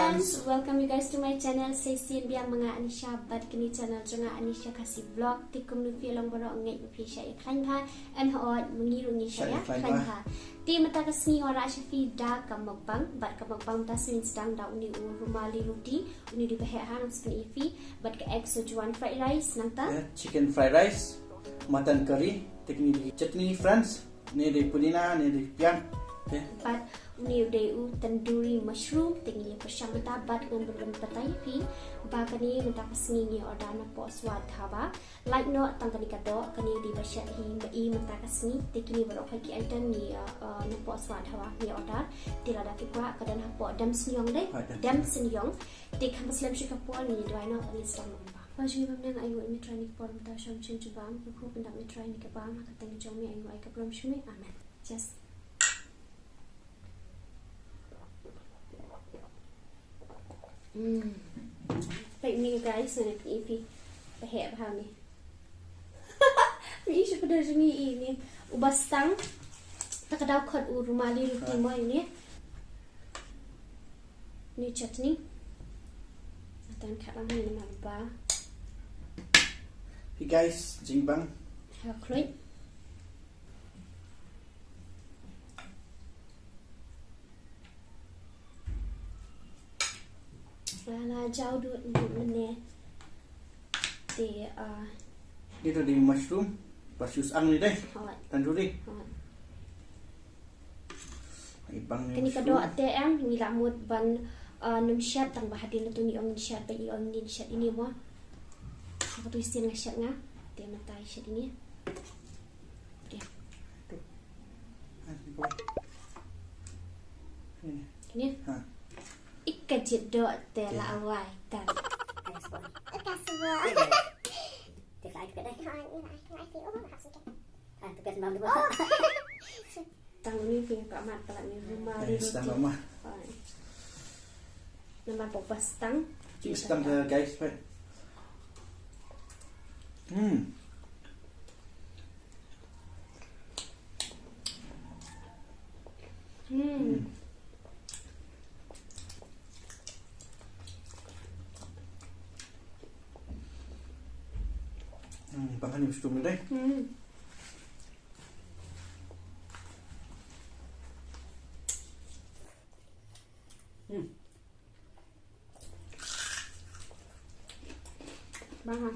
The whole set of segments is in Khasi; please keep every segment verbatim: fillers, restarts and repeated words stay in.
Friends, welcome you guys to my channel. Sa shisien biang ma nga Anisha bad kane channel jong nga Anisha Khasi Vlog. Te kumno phi long baroh, ngeit ba phi shah ïa khlaiñ bha. Yn hooid, ma ngi ruh ngi shah ïa khlaiñ bha. Te mynta ka sngi nga wanrah sha phi da ka mukbang, bad ka mukbang mynta sngewsih sdang da une u rumali roti, une u dei ba heh ha, ngan sa pyni ïa phi, bad ka egg Szechuan fried rice, nangta chicken fried rice, mutton curry, te kine dei chutney friends, ne dei pudina, ne dei piang. Te bad une u dei u tandoori mushroom, te ngi pyrshang mynta bad ngan ban batai ïa phi ba kane mynta ka sngi ngi order na poh Swad Dhaba. Lait noh tang kane ka doh, kane u dei ba shet hi ma i mynta ka sngi, te kine baroh ki item ngi, uh, uh, na poh Swad Dhaba ngi order. Te lada phi kwah ka don hapoh Dem Sniong dei, Dem Sniong. Te kham slem shu ka por ngi duwai noh, ngi sdang noh ba. Ba jong i bymneng, ai nguh ïa me Trai ïa kane ka por mynta sha u mynsiem jong me, pynkup pyndap me Trai ïa kane ka bam ha ka kyrteng jong me, ai nguh ai ka burom sha me. Amen. Cheers. Hmm. Peit une guys, ngan pyni ïa phi. Ba heh bha une. Phi i shu kdew jong ngi ine. Uba stang. Ta ka daw khot u rumali roti mo ine. Une chutney. Atan khat lang ine namar ba. Phi guys, jingbang. Ha khluit. La la jaw dud mynne. Te, ah, ni to dei mushroom, ba shu sang ni dei. Hooid. Tandoori. Hooid. Ai bang ni mushroom. Kane ka doh te em, ngi la mut ban, ah, nym shet tang ba hadien to ngi ong shet, ba i ong ngin shet ine mo. Ka to shisien nga shet nga, te mynta i shet ine. Te. Kine. Ha. Ika jied doh te la awai tan. Ka sbon. Ka sbon. Te ka ai ka dai. Ha, ni la ai, ni la ai. Oh, ha, suka. Ha, tu ka sembam tu. Tang ni phi ka mat pala ni rumah. Ai, sdang rumah. Ai. Namar ba u ba stang. Ki stang ka guys, peit. Hmm. Hmm. Hmm, bang hani mesti dulu deh. Hmm. Hmm. Bang ha.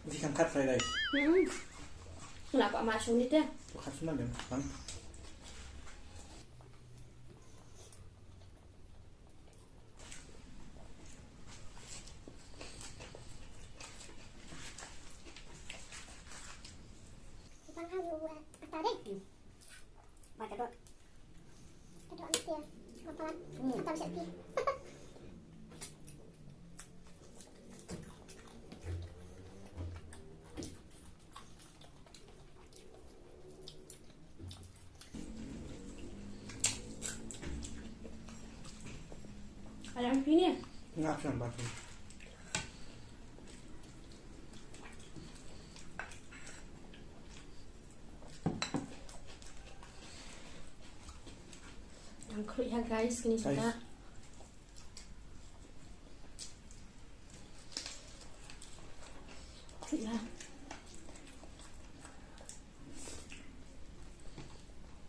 Di kan kat fried rice. Hmm. Kenapa masuk ni teh? Bukan senang kan, bang. Ada ampun ya? Ngap sang batu. Yang klik ya guys, kini sudah.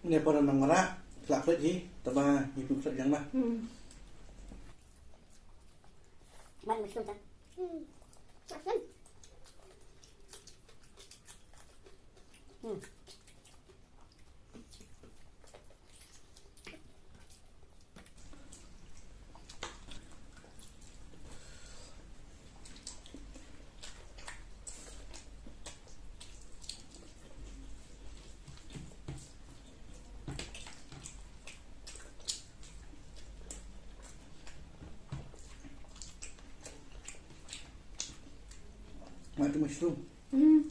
Ngi para nang mara, khlak khlak hi, taba ngi pun khlak jang ba. Hmm. Man mesti kan? Hmm. Hmm. Mati mushroom. Hmm.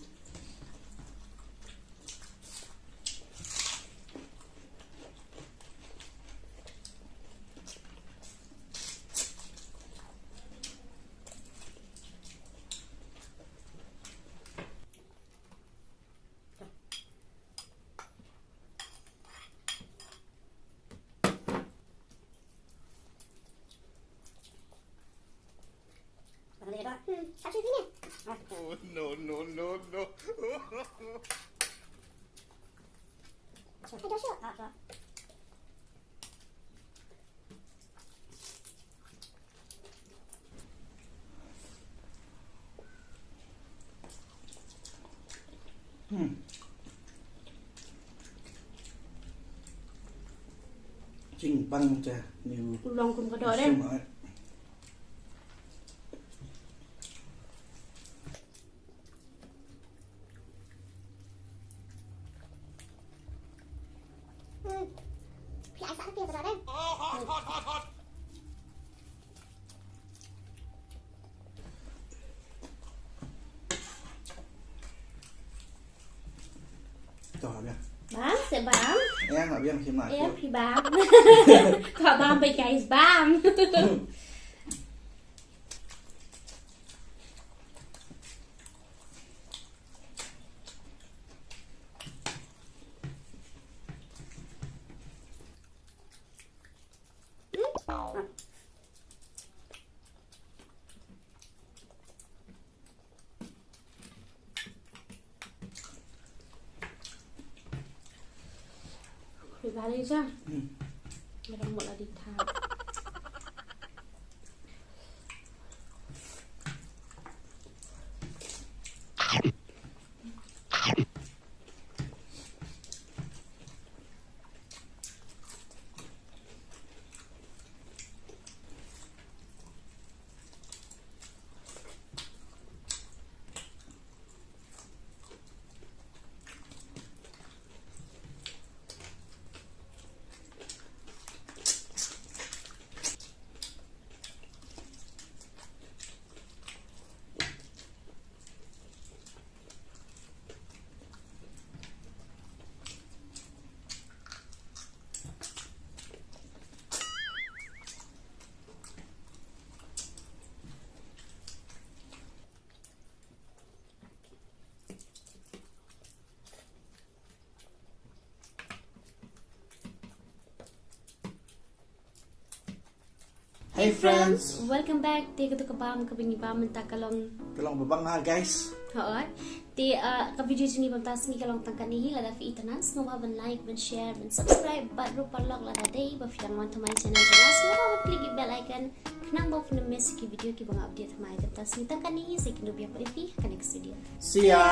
Hmm. Jing bang te ni. U long kum ka doh de. Sum ai. To, hap ïa. Bam, sa bam. Ïa, hap ïa, hap ïa. Ïa, phi bam. Kwah bam, but guys, bam. Khuid bha ïa ka. Hmm. Ngan mut la dei thap. Hey friends, welcome back. Te katu ka bam kaba ngi bam mynta ka long, ka long babang ha guys. Hooid. Te, uh, ka video jong ngi mynta ka sngi ka long tang katne hi, lada phi ïeit tang sngewbha ban like, ban share, ban subscribe, bad ruh paralok lada dei ba phi dang wan thymmai channel jong ngi sngewbha ban click ïa bell icon. Khnang ba phin ym miss ki video kiba nga update thymmai. Te mynta ka sngi tang katne hi, sa ïakynduh biang pat ïa phi ha ka next video. See ya.